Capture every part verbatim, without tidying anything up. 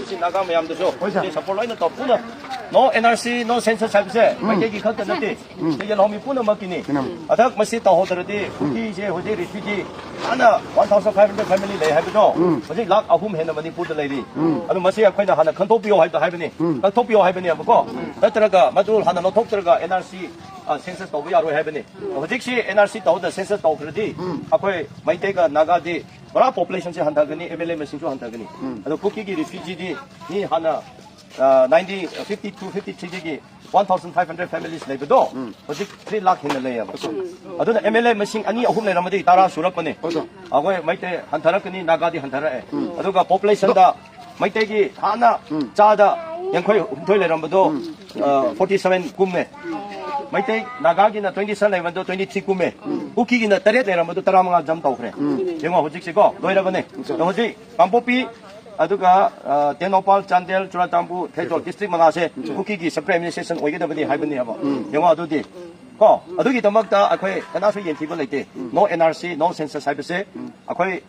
ꯁꯤ ꯅꯥꯒꯥ ꯃꯌꯥꯝꯗꯁꯨ ꯍꯣꯏ, ꯁꯥꯔ꯫ ꯁꯤ ꯁꯄꯣꯔꯠ ꯂꯣꯏꯅ ꯇꯧ ꯄꯨꯟꯅ꯫ ꯅꯣ and R C, no census ꯍꯥꯏꯕꯁꯦ ꯃꯩꯇꯩꯒꯤ ꯈꯛꯇ ꯅꯠꯇꯦ꯫ ꯁꯤꯗ ꯌꯦꯜꯍꯧꯃꯤ ꯄꯨꯝꯅꯃꯛꯀꯤꯅꯤ꯫ ꯄꯨꯝꯅꯃꯛ꯫ ꯑꯗ ꯃꯁꯤ ꯇꯧꯍꯧꯗ꯭ꯔꯗꯤ ꯀꯨꯀꯤꯁꯦ ꯍꯧꯖꯤꯛ ꯔꯤꯐ꯭ꯌꯨꯖꯤ ꯍꯥꯟꯅ one thousand five hundred family ꯂꯩ ꯍꯥꯏꯕꯗꯣ ꯎꯝ꯫ ꯍꯧꯖꯤꯛ ꯂꯥꯈ ꯑꯍꯨꯝ ꯍꯦꯟꯅ ꯃꯅꯤꯄꯨꯔꯗ ꯂꯩꯔꯤ꯫ ꯎꯝ꯫ ꯑꯗꯨ ꯃꯁꯤ ꯑꯩꯈꯣꯏꯅ ꯍꯥꯟꯅ ꯈꯟꯗꯣꯛꯄꯤꯌꯣ ꯍꯥꯏꯕꯗꯣ ꯍꯥꯏꯕꯅꯤ꯫ ꯎꯝ꯫ ꯂꯧꯊꯣꯛꯄꯤꯌꯣ ꯍꯥꯏꯕꯅꯦꯕꯀꯣ꯫ ꯅꯠꯇ꯭ꯔꯒ ꯃꯗꯨ ꯍꯥꯟꯅ ꯂꯧꯊꯣꯛꯇ꯭ꯔꯒ ꯑꯦꯟ ꯑꯥꯔ ꯁꯤ, ꯑ, ꯁꯦꯟꯁꯁ ꯇꯧꯕ ꯌꯥꯔꯣꯏ ꯍꯥꯏꯕꯅꯤ꯫ ꯍꯧꯖꯤꯛꯁꯤ ꯑꯦꯟ ꯑꯥꯔ ꯁꯤ ꯇꯧꯗ ꯁꯦꯟꯁꯁ ꯇꯧꯈ꯭ꯔꯗꯤ ꯎꯝ꯫ ꯑꯩꯈꯣꯏ ꯃꯩꯇꯩꯒ ꯅꯥꯒꯥꯗꯤ ꯄꯨꯔꯥ ꯄꯣꯄꯨꯂꯦꯁꯟꯁꯦ ꯍꯟꯊꯒꯅꯤ, ꯑꯦꯝ ꯑꯦꯜ ꯑꯦ ꯃꯁꯤꯡꯁꯨ ꯍꯟꯊꯒꯅꯤ꯫ ꯎꯝ꯫ ꯑꯗꯣ ꯀꯨꯀꯤꯒꯤ ꯔꯤꯐ꯭ꯌꯨꯖꯤꯗꯤ ꯃꯤ ꯍꯥꯟꯅ, ꯑ, ꯅꯥꯏꯟꯇꯤꯟ ꯐꯤꯐꯇꯤ ꯇꯨ ꯐꯤꯐꯇꯤ ꯊ꯭ꯔꯤꯗꯒꯤ one thousand five hundred families ꯂꯩꯕꯗꯣ ꯎꯝ꯫ ꯍꯧꯖꯤꯛ ꯊ꯭ꯔꯤ ꯂꯥꯈ ꯍꯦꯟꯅ ꯂꯩꯌꯦꯕ꯫ ꯑꯗꯨꯅ ꯑꯦꯝ ꯑꯦꯜ ꯑꯦ ꯃꯁꯤꯡ ꯑꯅꯤ ꯑꯍꯨꯝ ꯂꯩꯔꯝꯃꯗꯤ ꯇꯔꯥ ꯁꯨꯔꯛꯄꯅꯤ꯫ ꯍꯣꯏ, ꯁꯥꯔ꯫ ꯑꯩꯈꯣꯏ ꯃꯩꯇꯩ ꯍꯟꯊꯔꯛꯀꯅꯤ, ꯅꯥꯒꯥꯗꯤ ꯍꯟꯊꯔꯛꯑꯦ꯫ ꯎꯝ꯫ ꯑꯗꯨꯒ ꯄꯣꯄꯨꯂꯦꯁꯟꯗ ꯃꯩꯇꯩꯒꯤ ꯍꯥꯟꯅ ꯎꯝ꯫ ꯆꯥꯗ ꯌꯥꯡꯈꯩ ꯍꯨꯝꯗꯣꯏ ꯂꯩꯔꯝꯕꯗꯣ, ꯎꯝ꯫ ꯑ, ꯐꯣꯔꯇꯤ ꯁꯚꯦꯟ ꯀꯨꯝꯃꯦ꯫ ꯃꯩꯇꯩ ꯅꯥꯒꯥꯒꯤꯅ ꯇ꯭ꯋꯦꯟꯇꯤ ꯁꯚꯦꯟ ꯂꯩꯔꯝꯕꯗꯣ ꯇ꯭ꯋꯦꯟꯇꯤ ꯊ꯭ꯔꯤ ꯀꯨꯝꯃꯦ꯫ ꯎꯝ꯫ ꯀꯨꯀꯤꯒꯤꯅ ꯇꯔꯦꯠ ꯂꯩꯔꯝꯕꯗꯣ ꯇꯔꯥꯃꯉꯥ ꯖꯝ ꯇꯧꯈ꯭ꯔꯦ꯫ ꯎꯝ꯫ ꯌꯦꯡꯉꯣ ꯍꯧꯖꯤꯛꯁꯤꯀꯣ ꯂꯣꯏꯔꯕꯅꯦ꯫ ꯑꯗꯣ ꯍꯧꯖꯤꯛ ꯀꯥꯡꯄꯣꯛꯄꯤ ꯑꯗꯨꯒ, ꯑ, ꯇꯦꯡꯅꯧꯄꯥꯜ, ꯆꯥꯟꯗꯦꯜ, ꯆꯨꯔꯥꯆꯥꯟꯄꯨꯔ, ꯐꯦꯖꯣꯜ ꯗꯤꯁꯇ꯭ꯔꯤꯛ ꯃꯉꯥꯁꯦ ꯎꯝ꯫ ꯀꯨꯀꯤꯒꯤ ꯁꯦꯄꯔꯦꯠ ꯑꯦꯗꯃꯤꯅꯤꯁꯇ꯭ꯔꯦꯁꯟ ꯑꯣꯏꯒꯗꯕꯅꯤ ꯍꯥꯏꯕꯅꯦꯕ꯫ ꯎꯝ꯫ ꯌꯦꯡꯉꯣ ꯑꯗꯨꯗꯤ꯫ ꯀꯣ ꯑꯗꯨꯒꯤꯗꯃꯛꯇ ꯑꯩꯈꯣꯏ ꯀꯅꯥꯁꯨ ꯌꯦꯡꯊꯤꯕ ꯂꯩꯇꯦ꯫ ꯎꯝ꯫ ꯅꯣ and R C, no census ꯍꯥꯏꯕꯁꯦ ꯎꯝ꯫ ꯑꯩꯈꯣꯏ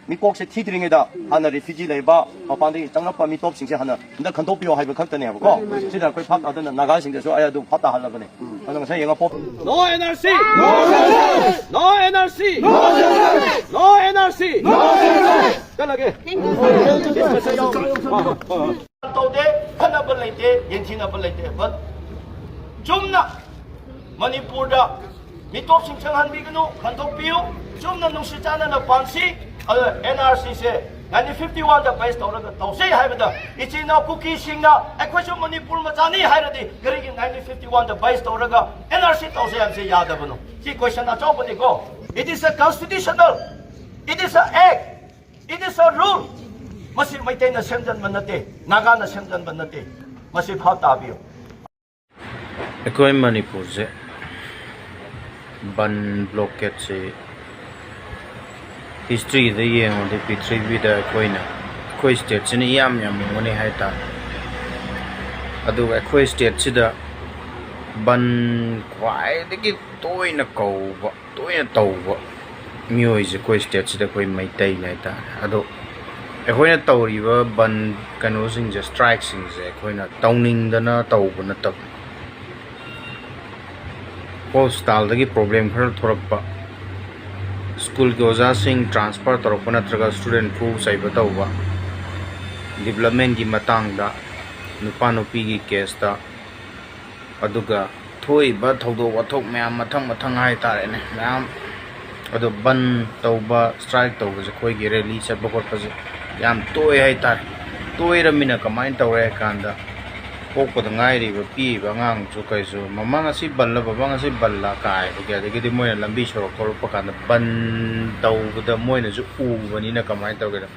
ꯃꯤꯀꯣꯛꯁꯦ ꯊꯤꯗ꯭ꯔꯤꯉꯩꯗ ꯍꯥꯟꯅ ꯔꯤꯐ꯭ꯌꯨꯖꯤ ꯂꯩꯕ ꯃꯄꯥꯟꯗꯒꯤ ꯆꯪꯂꯛꯄ ꯃꯤꯇꯣꯞꯁꯤꯡꯁꯦ ꯍꯥꯟꯅ ꯍꯟꯗꯛ ꯈꯟꯗꯣꯛꯄꯤꯌꯣ ꯍꯥꯏꯕ ꯈꯛꯇꯅꯦꯕꯀꯣ꯫ ꯁꯤꯗ ꯑꯩꯈꯣꯏ ꯚꯥꯞ ꯇꯥꯗꯅ ꯅꯥꯒꯥꯁꯤꯡꯗꯁꯨ ꯑꯩ ꯑꯗꯨ ꯚꯥꯞ ꯇꯥꯍꯜꯂꯕꯅꯦ꯫ ꯎꯝ꯫ ꯑꯗꯣ ꯉꯁꯥꯏ ꯌꯦꯡꯉꯛꯄꯣ꯫ No N R C! No N R C! No N R C! ꯆꯠꯂꯒꯦ꯫ ꯇꯧꯗꯦ, ꯈꯠꯅꯕ ꯂꯩꯇꯦ, ꯌꯦꯡꯊꯤꯅꯕ ꯂꯩꯇꯦ꯫ But ꯆꯨꯝꯅ ꯃꯅꯤꯄꯨꯔꯗ ꯃꯤꯇꯣꯞꯁꯤꯡ ꯆꯪꯍꯟꯕꯤꯒꯅꯨ, ꯈꯟꯗꯣꯛꯄꯤꯌꯨ꯫ ꯆꯨꯝꯅ ꯅꯨꯡꯁꯤ ꯆꯥꯟꯅꯅ ꯄꯥꯟꯁꯤ꯫ ꯑꯗꯨ ꯑꯦꯟ ꯑꯥꯔ ꯁꯤꯁꯦ ꯅꯥꯏꯟꯇꯤꯟ ꯐꯤꯐꯇꯤ ꯋꯥꯟꯗ ꯕꯦꯁ ꯇꯧꯔꯒ ꯇꯧꯁꯤ ꯍꯥꯏꯕꯗ ꯏꯆꯤꯟ ꯏꯅꯥꯎ ꯀꯨꯀꯤꯁꯤꯡꯅ ꯑꯩꯈꯣꯏꯁꯨ ꯃꯅꯤꯄꯨꯔ ꯃꯆꯥꯅꯤ ꯍꯥꯏꯔꯗꯤ ꯀꯔꯤꯒꯤ ꯅꯥꯏꯟꯇꯤꯟ ꯐꯤꯐꯇꯤ ꯋꯥꯟꯗ ꯕꯦꯁ ꯇꯧꯔꯒ ꯑꯦꯟ ꯑꯥꯔ ꯁꯤ ꯇꯧꯁꯤ ꯍꯥꯏꯕꯁꯦ ꯌꯥꯗꯕꯅꯣ? ꯁꯤ ꯀꯣꯏꯁꯟ ꯑꯆꯧꯕꯅꯤꯀꯣ꯫ It is a constitutional, it is a act, it is a rule. ꯃꯁꯤ ꯃꯩꯇꯩꯅ ꯁꯦꯝꯖꯤꯟꯕ ꯅꯠꯇꯦ, ꯅꯥꯒꯥꯅ ꯁꯦꯝꯖꯤꯟꯕ ꯅꯠꯇꯦ꯫ ꯃꯁꯤ ꯚꯥꯞ ꯇꯥꯕꯤꯌꯨ꯫ ꯑꯩꯈꯣꯏ ꯃꯅꯤꯄꯨꯔꯁꯦ ꯕꯟ ꯕ꯭ꯂꯣꯀꯦꯠꯁꯦ ꯍꯤꯁꯇ꯭ꯔꯤꯗ ꯌꯦꯡꯉꯨꯗꯤ ꯄ꯭ꯔꯤꯊꯤꯕꯤꯗ ꯑꯩꯈꯣꯏꯅ, ꯑꯩꯈꯣꯏ ꯁ꯭ꯇꯦꯠꯁꯤꯅ ꯏꯌꯥꯝ ꯌꯥꯝꯃꯝꯒꯅꯤ ꯍꯥꯏ ꯇꯥꯔꯦ꯫ ꯑꯗꯨꯒ ꯑꯩꯈꯣꯏ ꯁ꯭ꯇꯦꯠꯁꯤꯗ ꯕꯟ ꯈ꯭ꯋꯥꯏꯗꯒꯤ ꯇꯣꯏꯅ ꯀꯧꯕ, ꯇꯣꯏꯅ ꯇꯧꯕ ꯃꯤꯑꯣꯏꯁꯦ ꯑꯩꯈꯣꯏ ꯁ꯭ꯇꯦꯠꯁꯤꯗ ꯑꯩꯈꯣꯏ ꯃꯩꯇꯩꯅꯦ ꯍꯥꯏ ꯇꯥꯔꯦ꯫ ꯑꯗꯣ ꯑꯩꯈꯣꯏꯅ ꯇꯧꯔꯤꯕ ꯕꯟ ꯀꯩꯅꯣꯁꯤꯡꯁꯦ, ꯁ꯭ꯇ꯭ꯔꯥꯏꯛꯁꯤꯡꯁꯦ ꯑꯩꯈꯣꯏꯅ ꯇꯧꯅꯤꯡꯗꯅ ꯇꯧꯕ ꯅꯠꯇꯕ꯫ ꯍꯣꯁꯄꯤꯇꯥꯜꯗꯒꯤ ꯄ꯭ꯔꯣꯕ꯭ꯂꯦꯝ ꯈꯔ ꯊꯣꯔꯛꯄ, ꯁ꯭ꯀꯨꯜꯒꯤ ꯑꯣꯖꯥꯁꯤꯡ ꯇ꯭ꯔꯥꯟꯁꯐꯔ ꯇꯧꯔꯛꯄ ꯅꯠꯇ꯭ꯔꯒ ꯁ꯭ꯇꯨꯗꯦꯟ ꯐꯨ ꯆꯩꯕ ꯇꯧꯕ, ꯗꯤꯕ꯭ꯂꯞꯃꯦꯟꯒꯤ ꯃꯇꯥꯡꯗ, ꯅꯨꯄꯥ ꯅꯨꯄꯤꯒꯤ ꯀꯦꯁꯇ, ꯑꯗꯨꯒ ꯊꯣꯛꯏꯕ ꯊꯧꯗꯣꯛ ꯋꯥꯊꯣꯛ ꯃꯌꯥꯝ ꯃꯊꯪ ꯃꯊꯪ ꯍꯥꯏꯇꯥꯔꯦꯅꯦ, ꯃꯌꯥꯝ꯫ ꯑꯗꯣ ꯕꯟ ꯇꯧꯕ, ꯁ꯭ꯇ꯭ꯔꯥꯏꯛ ꯇꯧꯕꯁꯦ, ꯑꯩꯈꯣꯏꯒꯤ ꯔꯦꯂꯤ ꯆꯠꯄ ꯈꯣꯠꯄꯁꯦ ꯌꯥꯝ ꯇꯣꯏ ꯍꯥꯏꯇꯥꯔꯦ꯫ ꯇꯣꯏꯔꯃꯤꯅ ꯀꯃꯥꯏꯅ ꯇꯧꯔꯦ ꯍꯥꯏ ꯀꯥꯟꯗ, ꯄꯣꯛꯄꯗ ꯉꯥꯏꯔꯤꯕ ꯄꯤꯛꯏꯕ ꯑꯉꯥꯡꯁꯨ ꯀꯩꯁꯨ, "ꯃꯃꯥ ꯉꯁꯤ ꯕꯟꯂ, ꯕꯕꯥ ꯉꯁꯤ ꯕꯟꯂ?" ꯀꯥꯏꯕꯒꯤ, ꯑꯗꯒꯤꯗꯤ ꯃꯣꯏꯅ ꯂꯝꯕꯤ ꯁꯣꯔꯣꯛ ꯊꯣꯛꯂꯛꯄ ꯀꯥꯟꯗ ꯕꯟ ꯇꯧꯕꯗ ꯃꯣꯏꯅꯁꯨ ꯎꯕꯅꯤꯅ ꯀꯃꯥꯏꯅ ꯇꯧꯒꯦꯗ,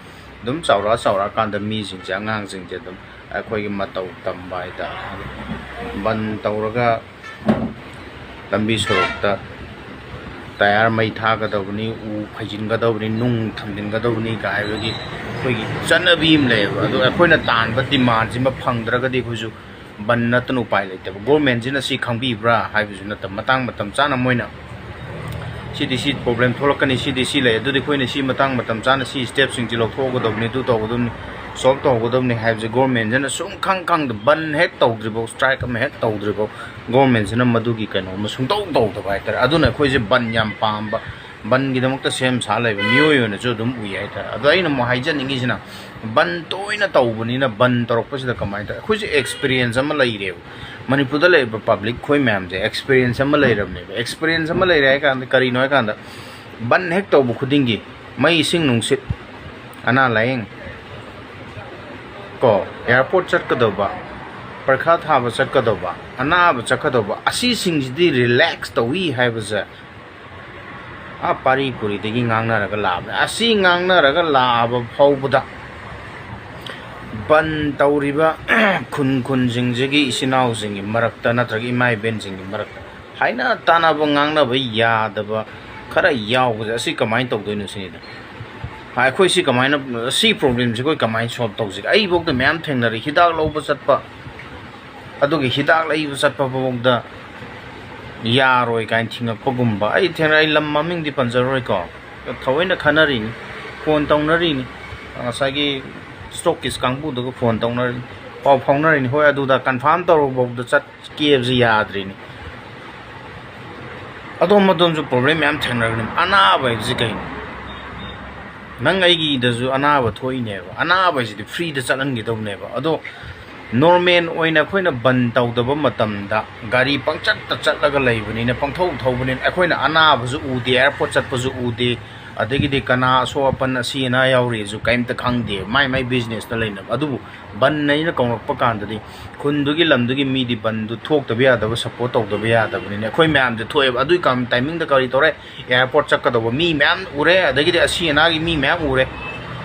ꯑꯗꯨꯝ ꯆꯥꯎꯔꯛꯑ ꯆꯥꯎꯔꯛꯑꯀꯥꯟꯗ ꯃꯤꯁꯤꯡꯁꯦ, ꯑꯉꯥꯡꯁꯤꯡꯁꯦ ꯑꯗꯨꯝ ꯑꯩꯈꯣꯏꯒꯤ ꯃꯇꯧ ꯇꯝꯕ ꯍꯥꯏꯇꯥꯔꯦ꯫ ꯕꯟ ꯇꯧꯔꯒ ꯂꯝꯕꯤ ꯁꯣꯔꯣꯛꯇ ꯇꯌꯥꯔ ꯃꯩ ꯊꯥꯒꯗꯕꯅꯤ, ꯎ ꯐꯩꯖꯤꯟꯒꯗꯕꯅꯤ, ꯅꯨꯡ ꯊꯝꯖꯤꯟꯒꯗꯕꯅꯤ ꯀꯥꯏꯕꯒꯤ ꯑꯩꯈꯣꯏꯒꯤ ꯆꯠꯅꯕꯤ ꯑꯃ ꯂꯩꯌꯦꯕ꯫ ꯑꯗꯣ ꯑꯩꯈꯣꯏꯅ ꯇꯥꯟꯕ ꯗꯤꯃꯥꯟꯁꯤꯃ ꯐꯪꯗ꯭ꯔꯒꯗꯤ ꯑꯩꯈꯣꯏꯁꯨ ꯕꯟ ꯅꯠꯇꯅ ꯎꯄꯥꯏ ꯂꯩꯇꯦꯕ꯫ ꯒꯣꯔꯃꯦꯟꯁꯤꯅ ꯁꯤ ꯈꯪꯕꯤꯕ꯭ꯔꯥ ꯍꯥꯏꯕꯁꯨ ꯅꯠꯇꯕ, ꯃꯇꯥꯡ ꯃꯇꯝ ꯆꯥꯅ ꯃꯣꯏꯅ ꯁꯤꯗꯤ ꯁꯤ ꯄ꯭ꯔꯣꯕ꯭ꯂꯦꯝ ꯊꯣꯛꯂꯛꯀꯅꯤ, ꯁꯤꯗꯤ ꯁꯤ ꯂꯩ, ꯑꯗꯨꯗꯤ ꯑꯩꯈꯣꯏꯅ ꯁꯤ ꯃꯇꯥꯡ ꯃꯇꯝ ꯆꯥꯅ ꯁꯤ ꯁ꯭ꯇꯦꯞꯁꯤꯡꯁꯤ ꯂꯧꯊꯣꯛꯀꯗꯕꯅꯤ, ꯑꯗꯨ ꯇꯧꯒꯗꯕꯅꯤ, ꯁꯣꯜꯕ ꯇꯧꯒꯗꯕꯅꯤ ꯍꯥꯏꯕꯁꯦ ꯒꯣꯔꯃꯦꯟꯁꯤꯅ ꯁꯨꯝ ꯈꯪ ꯈꯪꯗ, ꯕꯟ ꯍꯦꯛ ꯇꯧꯗ꯭ꯔꯤꯐꯥꯎ, ꯁ꯭ꯇ꯭ꯔꯥꯏꯛ ꯑꯃ ꯍꯦꯛ ꯇꯧꯗ꯭ꯔꯤꯐꯥꯎ ꯒꯣꯔꯃꯦꯟꯁꯤꯅ ꯃꯗꯨꯒꯤ ꯀꯩꯅꯣ ꯑꯃ ꯁꯨꯡꯇꯧ ꯇꯧꯗꯕ ꯍꯥꯏꯇꯥꯔꯦ꯫ ꯑꯗꯨꯅ ꯑꯩꯈꯣꯏꯁꯦ ꯕꯟ ꯌꯥꯝ ꯄꯥꯝꯕ, ꯕꯟꯒꯤꯗꯃꯛꯇ ꯁꯦꯝ ꯁꯥ ꯂꯩꯕ ꯃꯤꯑꯣꯏ ꯑꯣꯏꯅꯁꯨ ꯑꯗꯨꯝ ꯎꯏ ꯍꯥꯏꯇꯥꯔꯦ꯫ ꯑꯗꯣ ꯑꯩꯅ ꯑꯃꯨꯛ ꯍꯥꯏꯖꯅꯤꯡꯉꯤꯁꯤꯅ, ꯕꯟ ꯇꯣꯏꯅ ꯇꯧꯕꯅꯤꯅ ꯕꯟ ꯇꯧꯔꯛꯄꯁꯤꯗ ꯀꯃꯥꯏꯅ ꯇꯧꯋꯤ? ꯑꯩꯈꯣꯏꯁꯦ ꯑꯦꯛꯁꯄꯤꯔꯤꯌꯦꯟꯁ ꯑꯃ ꯂꯩꯔꯦꯕ꯫ ꯃꯅꯤꯄꯨꯔꯗ ꯂꯩꯔꯤꯕ ꯄꯕ꯭ꯂꯤꯛ ꯑꯩꯈꯣꯏ ꯃꯌꯥꯝꯁꯦ ꯑꯦꯛꯁꯄꯤꯔꯤꯌꯦꯟꯁ ꯑꯃ ꯂꯩꯔꯕꯅꯦꯕ꯫ ꯑꯦꯛꯁꯄꯤꯔꯤꯌꯦꯟꯁ ꯑꯃ ꯂꯩꯔꯦ ꯍꯥꯏ ꯀꯥꯟꯗ ꯀꯔꯤꯅꯣ ꯍꯥꯏ ꯀꯥꯟꯗ, ꯕꯟ ꯍꯦꯛ ꯇꯧꯕ ꯈꯨꯗꯤꯡꯒꯤ ꯃꯩ, ꯏꯁꯤꯡ, ꯅꯨꯡꯁꯤꯠ, ꯑꯅꯥ ꯂꯥꯌꯦꯡ, ꯀꯣ, ꯑꯦꯌꯥꯔꯄꯣꯔꯠ ꯆꯠꯀꯗꯧꯕ, ꯄꯔꯤꯈꯥ ꯊꯥꯕ ꯆꯠꯀꯗꯧꯕ, ꯑꯅꯥꯕ ꯆꯠꯀꯗꯧꯕ, ꯑꯁꯤꯁꯤꯡꯁꯤꯗꯤ ꯔꯤꯂꯦꯛꯁ ꯇꯧꯏ ꯍꯥꯏꯕꯁꯦ ꯑꯥ ꯄꯥꯔꯤ ꯄꯨꯔꯤꯗꯒꯤ ꯉꯥꯡꯅꯔꯒ ꯂꯥꯛꯑꯕꯅꯦ꯫ ꯑꯁꯤ ꯉꯥꯡꯅꯔꯒ ꯂꯥꯛꯑꯕ ꯐꯥꯎꯕꯗ ꯕꯟ ꯇꯧꯔꯤꯕ ꯈꯨꯟ ꯈꯨꯟꯁꯤꯡꯁꯤꯒꯤ ꯏꯆꯤꯟ ꯏꯅꯥꯎꯁꯤꯡꯒꯤ ꯃꯔꯛꯇ ꯅꯠꯇ꯭ꯔꯒ ꯏꯃꯥ ꯏꯕꯦꯟꯁꯤꯡꯒꯤ ꯃꯔꯛꯇ ꯍꯥꯏꯅ ꯇꯥꯅꯕ, ꯉꯥꯡꯅꯕ ꯌꯥꯗꯕ ꯈꯔ ꯌꯥꯎꯕꯁꯦ, ꯑꯁꯤ ꯀꯃꯥꯏꯅ ꯇꯧꯗꯣꯏꯅꯣ ꯁꯤꯅꯤꯗ꯫ ꯑꯩꯈꯣꯏ ꯁꯤ ꯀꯃꯥꯏꯅ, ꯁꯤ ꯄ꯭ꯔꯣꯕ꯭ꯂꯦꯝꯁꯤ ꯑꯩꯈꯣꯏ ꯀꯃꯥꯏꯅ ꯁꯣꯜꯕ ꯇꯧꯁꯤꯒꯦ? ꯑꯩꯐꯧꯗ ꯃꯌꯥꯝ ꯊꯦꯡꯅꯔꯦ꯫ ꯍꯤꯗꯥꯛ ꯂꯧꯕ ꯆꯠꯄ, ꯑꯗꯨꯒꯤ ꯍꯤꯗꯥꯛ ꯂꯩꯕ ꯆꯠꯄ ꯐꯥꯎꯗ ꯌꯥꯔꯣꯏ ꯀꯥꯏꯅ ꯊꯤꯡꯉꯛꯄꯒꯨꯝꯕ ꯑꯩ ꯊꯦꯡꯅꯔꯦ꯫ ꯑꯩ ꯂꯝ ꯃꯃꯤꯡꯗꯤ ꯄꯟꯖꯔꯣꯏꯀꯣ, ꯊꯑꯣꯏꯅ ꯈꯟꯅꯔꯤꯅꯤ, ꯐꯣꯟ ꯇꯧꯅꯔꯤꯅꯤ꯫ ꯉꯁꯥꯏꯒꯤ ꯁ꯭ꯇꯣꯛꯀꯤꯁ ꯀꯥꯡꯕꯨꯗꯨꯒ ꯐꯣꯟ ꯇꯧꯅꯔꯤ, ꯄꯥꯎ ꯐꯥꯎꯅꯔꯤꯅꯤ꯫ ꯍꯣꯏ, ꯑꯗꯨꯗ ꯀꯟꯐꯥꯔꯝ ꯇꯧꯔꯨꯕ ꯐꯥꯎꯗ ꯆꯠꯀꯦꯕꯁꯤ ꯌꯥꯗ꯭ꯔꯤꯅꯤ꯫ ꯑꯗꯣꯝ ꯑꯗꯣꯝꯁꯨ ꯄ꯭ꯔꯣꯕ꯭ꯂꯦꯝ ꯃꯌꯥꯝ ꯊꯦꯡꯅꯒꯅꯤ꯫ ꯑꯅꯥꯕ ꯍꯥꯏꯕꯁꯤ ꯀꯩꯅꯣ? ꯅꯪ ꯑꯩꯒꯤꯗꯁꯨ ꯑꯅꯥꯕ ꯊꯣꯛꯏꯅꯦꯕ꯫ ꯑꯅꯥꯕ ꯍꯥꯏꯁꯤꯗꯤ ꯐ꯭ꯔꯤꯗ ꯆꯠꯍꯟꯒꯗꯧꯕꯅꯦꯕ꯫ ꯑꯗꯣ ꯅꯣꯔꯃꯦꯜ ꯑꯣꯏꯅ ꯑꯩꯈꯣꯏꯅ ꯕꯟ ꯇꯧꯗꯕ ꯃꯇꯝꯗ ꯒꯥꯔꯤ ꯄꯪꯆꯠꯇ ꯆꯠꯂꯒ ꯂꯩꯕꯅꯤꯅ, ꯄꯪꯊꯧ ꯊꯧꯕꯅꯤꯅ, ꯑꯩꯈꯣꯏꯅ ꯑꯅꯥꯕꯁꯨ ꯎꯗꯦ, ꯑꯦꯌꯥꯔꯄꯣꯔꯠ ꯆꯠꯄꯁꯨ ꯎꯗꯦ, ꯑꯗꯒꯤꯗꯤ ꯀꯅꯥ ꯑꯁꯣꯛ ꯑꯄꯟ ꯑꯁꯤ ꯑꯅꯥ ꯌꯥꯎꯔꯤꯁꯨ ꯀꯔꯤꯝꯇ ꯈꯪꯗꯦ, ꯃꯥꯏ ꯃꯥꯏ ꯕꯤꯖꯤꯅꯦꯁꯇ ꯂꯩꯅꯕ꯫ ꯑꯗꯨꯕꯨ ꯕꯟ ꯑꯩꯅ ꯀꯧꯔꯛꯄ ꯀꯥꯟꯗꯗꯤ ꯈꯨꯟꯗꯨꯒꯤ ꯂꯝꯗꯨꯒꯤ ꯃꯤꯗꯤ ꯕꯟꯗꯨ ꯊꯣꯛꯇꯕ ꯌꯥꯗꯕ, ꯁꯞꯄꯣꯔꯠ ꯇꯧꯗꯕ ꯌꯥꯗꯕꯅꯤꯅ ꯑꯩꯈꯣꯏ ꯃꯌꯥꯝꯁꯦ ꯊꯣꯛꯑꯦꯕ꯫ ꯑꯗꯨꯒꯤ ꯀꯥꯟ ꯇꯥꯏꯃꯤꯡꯗ ꯀꯔꯤ ꯇꯧꯔꯦ? ꯑꯦꯌꯥꯔꯄꯣꯔꯠ ꯆꯠꯀꯗꯧꯕ ꯃꯤ ꯃꯌꯥꯝ ꯎꯔꯦ, ꯑꯗꯒꯤꯗꯤ ꯑꯁꯤ ꯑꯅꯥꯒꯤ ꯃꯤ ꯃꯌꯥꯝ ꯎꯔꯦ꯫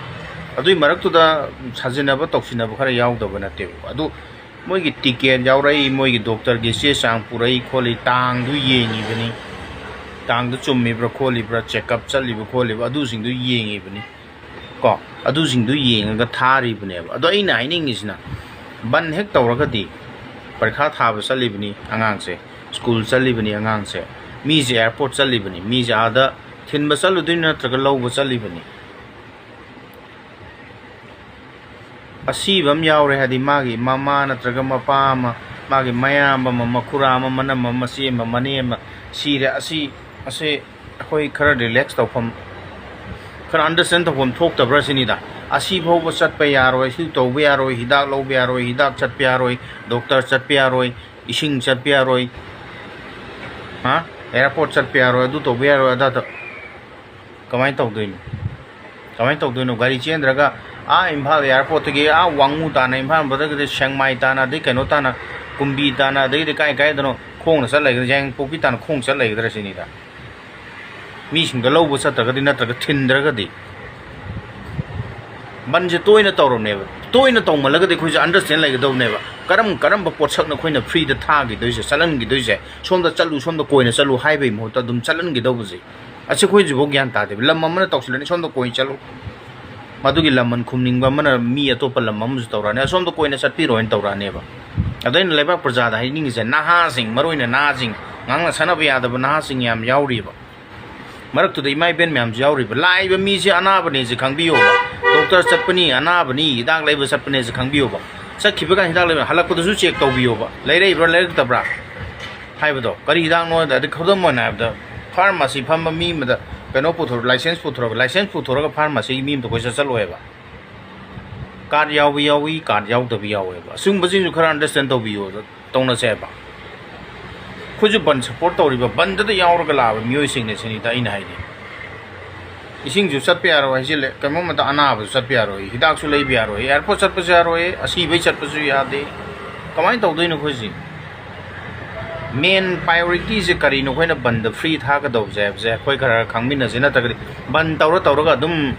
ꯑꯗꯨꯒꯤ ꯃꯔꯛꯇꯨꯗ ꯁꯥꯖꯤꯟꯅꯕ ꯇꯧꯁꯤꯟꯅꯕ ꯈꯔ ꯌꯥꯎꯗꯕ ꯅꯠꯇꯦꯕ꯫ ꯑꯗꯨ ꯃꯣꯏꯒꯤ ꯇꯤꯀꯦꯠ ꯌꯥꯎꯔꯛꯏ, ꯃꯣꯏꯒꯤ ꯗꯣꯛꯇꯔꯒꯤ ꯆꯦ ꯆꯥꯡ ꯄꯨꯔꯛꯏ ꯈꯣꯠꯂꯤ, ꯇꯥꯡꯗꯨ ꯌꯦꯡꯉꯤꯕꯅꯤ, ꯇꯥꯡꯗꯨ ꯆꯨꯝꯃꯤꯕ꯭ꯔꯥ ꯈꯣꯠꯂꯤꯕ꯭ꯔꯥ, ꯆꯦꯛꯑꯞ ꯆꯠꯂꯤꯕ ꯈꯣꯠꯂꯤꯕ ꯑꯗꯨꯁꯤꯡꯗꯨ ꯌꯦꯡꯉꯤꯕꯅꯤ꯫ ꯀꯣ, ꯑꯗꯨꯁꯤꯡꯗꯨ ꯌꯦꯡꯉꯒ ꯊꯥꯔꯤꯕꯅꯦꯕ꯫ ꯑꯗꯣ ꯑꯩꯅ ꯍꯥꯏꯅꯤꯡꯉꯤꯁꯤꯅ, ꯕꯟ ꯍꯦꯛ ꯇꯧꯔꯒꯗꯤ ꯄꯔꯤꯈꯥ ꯊꯥꯕ ꯆꯠꯂꯤꯕꯅꯤ ꯑꯉꯥꯡꯁꯦ, ꯁ꯭ꯀꯨꯜ ꯆꯠꯂꯤꯕꯅꯤ ꯑꯉꯥꯡꯁꯦ, ꯃꯤꯁꯦ ꯑꯦꯌꯥꯔꯄꯣꯔꯠ ꯆꯠꯂꯤꯕꯅꯤ, ꯃꯤꯁꯦ ꯑꯥꯗ ꯊꯤꯟꯕ ꯆꯠꯂꯨꯗꯣꯏꯅꯤ ꯅꯠꯇ꯭ꯔꯒ ꯂꯧꯕ ꯆꯠꯂꯤꯕꯅꯤ꯫ ꯑꯁꯤꯕ ꯑꯃ ꯌꯥꯎꯔꯦ ꯍꯥꯏꯗꯤ ꯃꯥꯒꯤ ꯃꯃꯥ ꯅꯠꯇ꯭ꯔꯒ ꯃꯄꯥ ꯑꯃ, ꯃꯥꯒꯤ ꯃꯌꯥꯝꯕ ꯑꯃ, ꯃꯈꯨꯔꯥ ꯑꯃ, ꯃꯅꯝ ꯑꯃ, ꯃꯆꯦ ꯑꯃ, ꯃꯅꯦ ꯑꯃ ꯁꯤꯔꯦ꯫ ꯑꯁꯤ, ꯑꯁꯤ ꯑꯩꯈꯣꯏ ꯈꯔ ꯔꯤꯂꯦꯛꯁ ꯇꯧꯐꯝ, ꯈꯔ ꯑꯟꯗꯔꯁ꯭ꯇꯦꯟ ꯇꯧꯐꯝ ꯊꯣꯛꯇꯕ꯭ꯔꯥ ꯁꯤꯅꯤꯗ꯫ ꯑꯁꯤ ꯐꯥꯎꯕ ꯆꯠꯄ ꯌꯥꯔꯣꯏ, ꯁꯤ ꯇꯧꯕ ꯌꯥꯔꯣꯏ, ꯍꯤꯗꯥꯛ ꯂꯧꯕ ꯌꯥꯔꯣꯏ, ꯍꯤꯗꯥꯛ ꯆꯠꯄ ꯌꯥꯔꯣꯏ, ꯗꯣꯛꯇꯔ ꯆꯠꯄ ꯌꯥꯔꯣꯏ, ꯏꯁꯤꯡ ꯆꯠꯄ ꯌꯥꯔꯣꯏ, ꯍꯥ, ꯑꯦꯌꯥꯔꯄꯣꯔꯠ ꯆꯠꯄ ꯌꯥꯔꯣꯏ, ꯑꯗꯨ ꯇꯧꯕ ꯌꯥꯔꯣꯏ, ꯑꯗꯥ ꯇꯧ-, ꯀꯃꯥꯏꯅ ꯇꯧꯗꯣꯏꯅꯣ? ꯀꯃꯥꯏꯅ ꯇꯧꯗꯣꯏꯅꯣ? ꯒꯥꯔꯤ ꯆꯦꯟꯗ꯭ꯔꯒ ꯑꯥ ꯏꯝꯐꯥꯜ ꯑꯦꯌꯥꯔꯄꯣꯔꯠꯇꯒꯤ ꯑꯥ ꯋꯥꯡꯉꯨ ꯇꯥꯅ, ꯏꯝꯐꯥꯜ ꯕꯣꯔꯗꯔꯒꯤꯗꯤ ꯁꯦꯡꯃꯥꯏ ꯇꯥꯅ, ꯑꯗꯩ ꯀꯩꯅꯣ ꯇꯥꯅ, ꯀꯨꯝꯕꯤ ꯇꯥꯅ, ꯑꯗꯩꯗꯤ ꯀꯥꯏ ꯀꯥꯏꯗꯅꯣ ꯈꯣꯡꯅ ꯆꯠ ꯂꯩꯒꯗ꯭ꯔꯥ, ꯌꯥꯏꯉꯪꯄꯣꯛꯄꯤ ꯇꯥꯅ ꯈꯣꯡ ꯆꯠ ꯂꯩꯒꯗ꯭ꯔꯥ ꯁꯤꯅꯤꯗ꯫ ꯃꯤꯁꯤꯡꯗꯣ ꯂꯧꯕ ꯆꯠꯇ꯭ꯔꯒꯗꯤ, ꯅꯠꯇ꯭ꯔꯒ ꯊꯤꯟꯗ꯭ꯔꯒꯗꯤ꯫ ꯕꯟꯁꯦ ꯇꯣꯏꯅ ꯇꯧꯔꯕꯅꯦꯕ꯫ ꯇꯣꯏꯅ ꯇꯧꯃꯜꯂꯒꯗꯤ ꯑꯩꯈꯣꯏꯁꯦ ꯑꯟꯗꯔꯁ꯭ꯇꯦꯟ ꯂꯩꯒꯗꯧꯕꯅꯦꯕ꯫ ꯀꯔꯝ ꯀꯔꯝꯕ ꯄꯣꯠꯁꯛꯅ ꯑꯩꯈꯣꯏꯅ ꯐ꯭ꯔꯤꯗ ꯊꯥꯈꯤꯗꯣꯏꯁꯦ, ꯆꯠꯍꯟꯈꯤꯗꯣꯏꯁꯦ? ꯁꯣꯝꯗ ꯆꯠꯂꯨ, ꯁꯣꯝꯗ ꯀꯣꯏꯅ ꯆꯠꯂꯨ ꯍꯥꯏꯕꯒꯤ ꯃꯍꯨꯠꯇ ꯑꯗꯨꯝ ꯆꯠꯍꯟꯈꯤꯗꯧꯕꯁꯦ꯫ ꯑꯁꯤ ꯑꯩꯈꯣꯏ ꯍꯧꯖꯤꯛꯐꯥꯎ ꯒ꯭ꯌꯥꯟ ꯇꯥꯗꯦꯕ꯫ ꯂꯝ ꯑꯃꯅ ꯇꯧꯁꯤꯜꯂꯅꯤ, ꯁꯣꯝꯗ ꯀꯣꯏꯅ ꯆꯠꯂꯨ꯫ ꯃꯗꯨꯒꯤ ꯂꯃꯟ ꯈꯨꯝꯅꯤꯡꯕ ꯑꯃꯅ ꯃꯤ ꯑꯇꯣꯞꯄ ꯂꯝ ꯑꯃꯁꯨ ꯇꯧꯔꯛꯑꯅꯤ, ꯑꯁꯣꯝꯗ ꯀꯣꯏꯅ ꯆꯠꯄꯤꯔꯣꯅ ꯇꯧꯔꯛꯑꯅꯦꯕ꯫ ꯑꯗꯣ ꯑꯩꯅ ꯂꯩꯕꯥꯛ ꯄ꯭ꯔꯖꯥꯗ ꯍꯥꯏꯅꯤꯡꯉꯤꯁꯦ, ꯅꯍꯥꯁꯤꯡ, ꯃꯔꯨ ꯑꯣꯏꯅ ꯅꯍꯥꯁꯤꯡ, ꯉꯥꯡꯅ ꯁꯥꯟꯅꯕ ꯌꯥꯗꯕ ꯅꯍꯥꯁꯤꯡ ꯌꯥꯝ ꯌꯥꯎꯔꯤꯕ꯫ ꯃꯔꯛꯇꯨꯗ ꯏꯃꯥ ꯏꯕꯦꯟ ꯃꯌꯥꯝꯁꯨ ꯌꯥꯎꯔꯤꯕ꯫ ꯂꯥꯛꯏꯕ ꯃꯤꯁꯦ ꯑꯅꯥꯕꯅꯦꯁꯦ ꯈꯪꯕꯤꯌꯣꯕ꯫ ꯗꯣꯛꯇꯔ ꯆꯠꯄꯅꯤ, ꯑꯅꯥꯕꯅꯤ, ꯍꯤꯗꯥꯛ ꯂꯩꯕ ꯆꯠꯄꯅꯦꯁꯦ ꯈꯪꯕꯤꯌꯣꯕ꯫ ꯆꯠꯈꯤꯕ ꯀꯥꯟꯗ ꯍꯤꯗꯥꯛ ꯂꯩꯕ, ꯍꯜꯂꯛꯄꯗꯁꯨ ꯆꯦꯛ ꯇꯧꯕꯤꯌꯣꯕ, ꯂꯩꯔꯛꯏꯕ꯭ꯔꯥ ꯂꯩꯔꯛꯇꯕ꯭ꯔꯥ ꯍꯥꯏꯕꯗꯣ꯫ ꯀꯔꯤ ꯍꯤꯗꯥꯛꯅꯣ ꯍꯥꯏꯗ, ꯈꯨꯗꯝ ꯑꯣꯏꯅ ꯍꯥꯏꯕꯗ, ꯐꯥꯔꯃꯥꯁꯤ ꯐꯝꯕ ꯃꯤ ꯑꯃꯗ ꯀꯩꯅꯣ ꯄꯨꯊꯣꯔ, ꯂꯥꯏꯁꯦꯟꯁ ꯄꯨꯊꯣꯔꯒ, ꯂꯥꯏꯁꯦꯟꯁ ꯄꯨꯊꯣꯔꯒ ꯐꯥꯔꯃꯥꯁꯤꯒꯤ ꯃꯤ ꯑꯃꯗ ꯀꯣꯏꯆꯠ ꯆꯠꯂꯣꯏꯕ꯫ ꯀꯥꯔꯗ ꯌꯥꯎꯕ ꯌꯥꯎꯏ, ꯀꯥꯔꯗ ꯌꯥꯎꯗꯕ ꯌꯥꯎꯋꯦꯕ꯫ ꯑꯁꯤꯒꯨꯝꯕꯁꯤꯡꯁꯨ ꯈꯔ ꯑꯟꯗꯔꯁꯇꯦꯟ ꯇꯧꯕꯤꯌꯣ, ꯇꯧꯅꯁꯦ ꯍꯥꯏꯕ꯫ ꯑꯩꯈꯣꯏꯁꯨ ꯕꯟ ꯁꯞꯄꯣꯔꯠ ꯇꯧꯔꯤꯕ, ꯕꯟꯗꯨꯗ ꯌꯥꯎꯔꯒ ꯂꯥꯛꯑꯕ ꯃꯤꯑꯣꯏꯁꯤꯡꯅꯦ ꯁꯤꯅꯤꯗ ꯑꯩꯅ ꯍꯥꯏꯗꯤ꯫ ꯏꯁꯤꯡꯁꯨ ꯆꯠꯄ ꯌꯥꯔꯣꯏ ꯍꯥꯏꯖꯤꯜꯂꯦ, ꯀꯩꯅꯣꯝꯃꯗ ꯑꯅꯥꯕꯁꯨ ꯆꯠꯄ ꯌꯥꯔꯣꯏ, ꯍꯤꯗꯥꯛꯁꯨ ꯂꯩꯕ ꯌꯥꯔꯣꯏ, ꯑꯦꯌꯥꯔꯄꯣꯔꯠ ꯆꯠꯄꯁꯨ ꯌꯥꯔꯣꯏ, ꯑꯁꯤꯕꯩ ꯆꯠꯄꯁꯨ ꯌꯥꯗꯦ꯫ ꯀꯃꯥꯏꯅ ꯇꯧꯗꯣꯏꯅꯣ ꯑꯩꯈꯣꯏꯁꯤ? ꯃꯦꯟ ꯄ꯭ꯔꯥꯏꯌꯣꯔꯤꯇꯤꯁꯦ ꯀꯔꯤꯅꯣ? ꯑꯩꯈꯣꯏꯅ ꯕꯟꯗ ꯐ꯭ꯔꯤ ꯊꯥꯒꯗꯧꯕꯁꯦ ꯍꯥꯏꯕꯁꯦ ꯑꯩꯈꯣꯏ ꯈꯔ ꯈꯔ ꯈꯪꯃꯤꯟꯅꯁꯤ, ꯅꯠꯇ꯭ꯔꯒꯗꯤ ꯕꯟ ꯇꯧꯔ ꯇꯧꯔꯒ ꯑꯗꯨꯝ,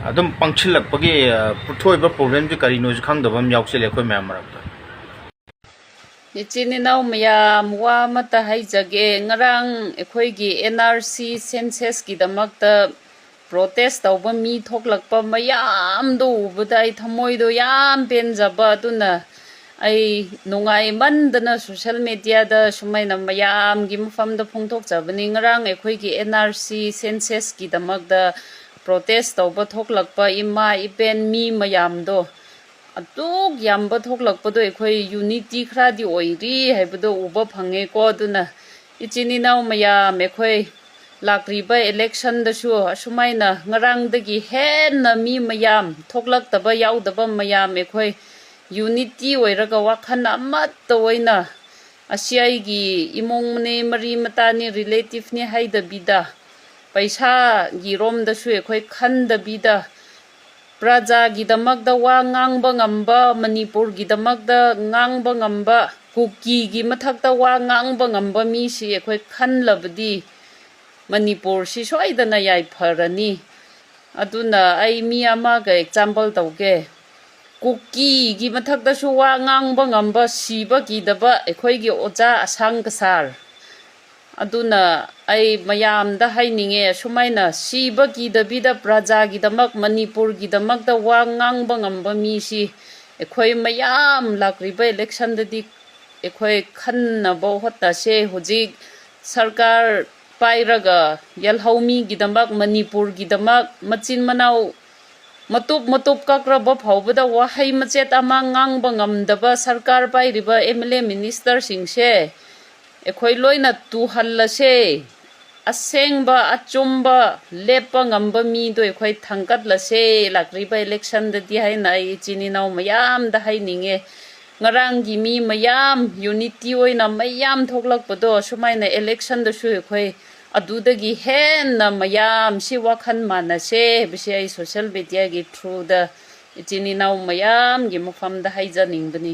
ꯑꯗꯨꯝ ꯄꯪꯁꯤꯜꯂꯛꯄꯒꯤ, ꯑ, ꯊꯣꯛꯏꯕ ꯄ꯭ꯔꯣꯕ꯭ꯂꯦꯝꯁꯦ ꯀꯔꯤꯅꯣꯁꯨ ꯈꯪꯗꯕ ꯑꯃ ꯌꯥꯎꯁꯤꯜꯂꯦ ꯑꯩꯈꯣꯏ ꯃꯌꯥꯝ ꯃꯔꯛꯇ꯫ ꯏꯆꯤꯟ ꯏꯅꯥꯎ ꯃꯌꯥꯝ, ꯋꯥ ꯑꯃꯠꯇ ꯍꯥꯏꯖꯒꯦ꯫ ꯉꯔꯥꯡ ꯑꯩꯈꯣꯏꯒꯤ ꯑꯦꯟ ꯑꯥꯔ ꯁꯤ ꯁꯦꯟꯁꯁꯀꯤꯗꯃꯛꯇ ꯄ꯭ꯔꯣꯇꯦꯁ ꯇꯧꯕ ꯃꯤ ꯊꯣꯛꯂꯛꯄ ꯃꯌꯥꯝꯗꯣ ꯎꯕꯗ ꯑꯩ ꯊꯃꯣꯏꯗꯣ ꯌꯥꯝ ꯄꯦꯟꯖꯕ꯫ ꯑꯗꯨꯅ ꯑꯩ ꯅꯨꯡꯉꯥꯏꯃꯟꯗꯅ ꯁꯣꯁꯦꯜ ꯃꯦꯗꯤꯌꯥꯗ ꯁꯨꯃꯥꯏꯅ ꯃꯌꯥꯝꯒꯤ ꯃꯐꯝꯗ ꯐꯣꯡꯗꯣꯛꯆꯕꯅꯤ꯫ ꯉꯔꯥꯡ ꯑꯩꯈꯣꯏꯒꯤ ꯑꯦꯟ ꯑꯥꯔ ꯁꯤ ꯁꯦꯟꯁꯁꯀꯤꯗꯃꯛꯇ ꯄ꯭ꯔꯣꯇꯦꯁ ꯇꯧꯕ ꯊꯣꯛꯂꯛꯄ ꯏꯃꯥ ꯏꯕꯦꯟ ꯃꯤ ꯃꯌꯥꯝꯗꯣ, ꯑꯗꯨꯛ ꯌꯥꯝꯕ ꯊꯣꯛꯂꯛꯄꯗꯣ ꯑꯩꯈꯣꯏ ꯌꯨꯅꯤꯇꯤ ꯈꯔꯗꯤ ꯑꯣꯏꯔꯤ ꯍꯥꯏꯕꯗꯣ ꯎꯕ ꯐꯪꯉꯦꯀꯣ꯫ ꯑꯗꯨꯅ ꯏꯆꯤꯟ ꯏꯅꯥꯎ ꯃꯌꯥꯝ, ꯑꯩꯈꯣꯏ ꯂꯥꯛꯂꯤꯕ ꯏꯂꯦꯛꯁꯟꯗꯁꯨ ꯑꯁꯨꯃꯥꯏꯅ ꯉꯔꯥꯡꯗꯒꯤ ꯍꯦꯟꯅ ꯃꯤ ꯃꯌꯥꯝ ꯊꯣꯛꯂꯛꯇꯕ ꯌꯥꯎꯗꯕ ꯃꯌꯥꯝ, ꯑꯩꯈꯣꯏ ꯌꯨꯅꯤꯇꯤ ꯑꯣꯏꯔꯒ ꯋꯥꯈꯜ ꯑꯃꯠꯇ ꯑꯣꯏꯅ, ꯑꯁꯤ ꯑꯩꯒꯤ ꯏꯃꯨꯡꯅꯦ, ꯃꯔꯤ ꯃꯇꯥꯅꯤ, ꯔꯤꯂꯦꯇꯤꯚꯅꯤ ꯍꯥꯏꯗꯕꯤꯗ, ꯄꯩꯁꯥꯒꯤ ꯔꯣꯝꯗꯁꯨ ꯑꯩꯈꯣꯏ ꯈꯟꯗꯕꯤꯗ, ꯄ꯭ꯔꯖꯥꯒꯤꯗꯃꯛꯇ ꯋꯥ ꯉꯥꯡꯕ ꯉꯝꯕ, ꯃꯅꯤꯄꯨꯔꯒꯤꯗꯃꯛꯇ ꯉꯥꯡꯕ ꯉꯝꯕ, ꯀꯨꯀꯤꯒꯤ ꯃꯊꯛꯇ ꯋꯥ ꯉꯥꯡꯕ ꯉꯝꯕ ꯃꯤꯁꯤ ꯑꯩꯈꯣꯏ ꯈꯟꯂꯕꯗꯤ ꯃꯅꯤꯄꯨꯔꯁꯤ ꯁꯣꯏꯗꯅ ꯌꯥꯏꯐꯔꯅꯤ꯫ ꯑꯗꯨꯅ ꯑꯩ ꯃꯤ ꯑꯃꯒ ꯑꯦꯛꯖꯥꯝꯄꯜ ꯇꯧꯒꯦ꯫ ꯀꯨꯀꯤꯒꯤ ꯃꯊꯛꯇꯁꯨ ꯋꯥ ꯉꯥꯡꯕ ꯉꯝꯕ, ꯁꯤꯕ ꯀꯤꯗꯕ ꯑꯩꯈꯣꯏꯒꯤ ꯑꯣꯖꯥ ꯑꯁꯥꯡ ꯀꯁꯥꯔ꯫ ꯑꯗꯨꯅ ꯑꯩ ꯃꯌꯥꯝꯗ ꯍꯥꯏꯅꯤꯡꯉꯦ, ꯑꯁꯨꯃꯥꯏꯅ ꯁꯤꯕ ꯀꯤꯗꯕꯤꯗ ꯄ꯭ꯔꯖꯥꯒꯤꯗꯃꯛ, ꯃꯅꯤꯄꯨꯔꯒꯤꯗꯃꯛꯇ ꯋꯥ ꯉꯥꯡꯕ ꯉꯝꯕ ꯃꯤꯁꯤ ꯑꯩꯈꯣꯏ ꯃꯌꯥꯝ ꯂꯥꯛꯂꯤꯕ ꯏꯂꯦꯛꯁꯟꯗꯗꯤ ꯑꯩꯈꯣꯏ ꯈꯟꯅꯕ ꯍꯣꯠꯅꯁꯦ꯫ ꯍꯧꯖꯤꯛ ꯁꯔꯀꯥꯔ ꯄꯥꯏꯔꯒ ꯌꯦꯜꯍꯧꯃꯤꯒꯤꯗꯃꯛ, ꯃꯅꯤꯄꯨꯔꯒꯤꯗꯃꯛ, ꯃꯆꯤꯟ ꯃꯅꯥꯎ ꯃꯇꯨꯞ ꯃꯇꯨꯞ ꯀꯛꯔꯕ ꯐꯥꯎꯕꯗ ꯋꯥꯍꯩ ꯃꯆꯦꯠ ꯑꯃ ꯉꯥꯡꯕ ꯉꯝꯗꯕ ꯁꯔꯀꯥꯔ ꯄꯥꯏꯔꯤꯕ ꯑꯦꯝ ꯑꯦꯜ ꯑꯦ ꯃꯤꯅꯤꯁꯇꯔꯁꯤꯡꯁꯦ ꯑꯩꯈꯣꯏ ꯂꯣꯏꯅ ꯇꯨꯍꯜꯂꯁꯦ꯫ ꯑꯁꯦꯡꯕ ꯑꯆꯨꯝꯕ ꯂꯦꯞꯄ ꯉꯝꯕ ꯃꯤꯗꯣ ꯑꯩꯈꯣꯏ ꯊꯥꯡꯒꯠꯂꯁꯦ ꯂꯥꯛꯂꯤꯕ ꯏꯂꯦꯛꯁꯟꯗꯗꯤ ꯍꯥꯏꯅ ꯑꯩ ꯏꯆꯤꯟ ꯏꯅꯥꯎ ꯃꯌꯥꯝꯗ ꯍꯥꯏꯅꯤꯡꯉꯦ꯫ ꯉꯔꯥꯡꯒꯤ ꯃꯤ ꯃꯌꯥꯝ ꯌꯨꯅꯤꯇꯤ ꯑꯣꯏꯅ ꯃꯌꯥꯝ ꯊꯣꯛꯂꯛꯄꯗꯣ ꯁꯨꯃꯥꯏꯅ ꯏꯂꯦꯛꯁꯟꯗꯁꯨ ꯑꯩꯈꯣꯏ ꯑꯗꯨꯗꯒꯤ ꯍꯦꯟꯅ ꯃꯌꯥꯝꯁꯤ ꯋꯥꯈꯜ ꯃꯥꯟꯅꯁꯦ ꯍꯥꯏꯕꯁꯤ ꯑꯩ ꯁꯣꯁꯤꯌꯦꯜ ꯃꯦꯗꯤꯌꯥꯒꯤ ꯊ꯭ꯔꯨꯗ ꯏꯆꯤꯟ ꯏꯅꯥꯎ ꯃꯌꯥꯝꯒꯤ ꯃꯐꯝꯗ ꯍꯥꯏꯖꯅꯤꯡꯕꯅꯤ꯫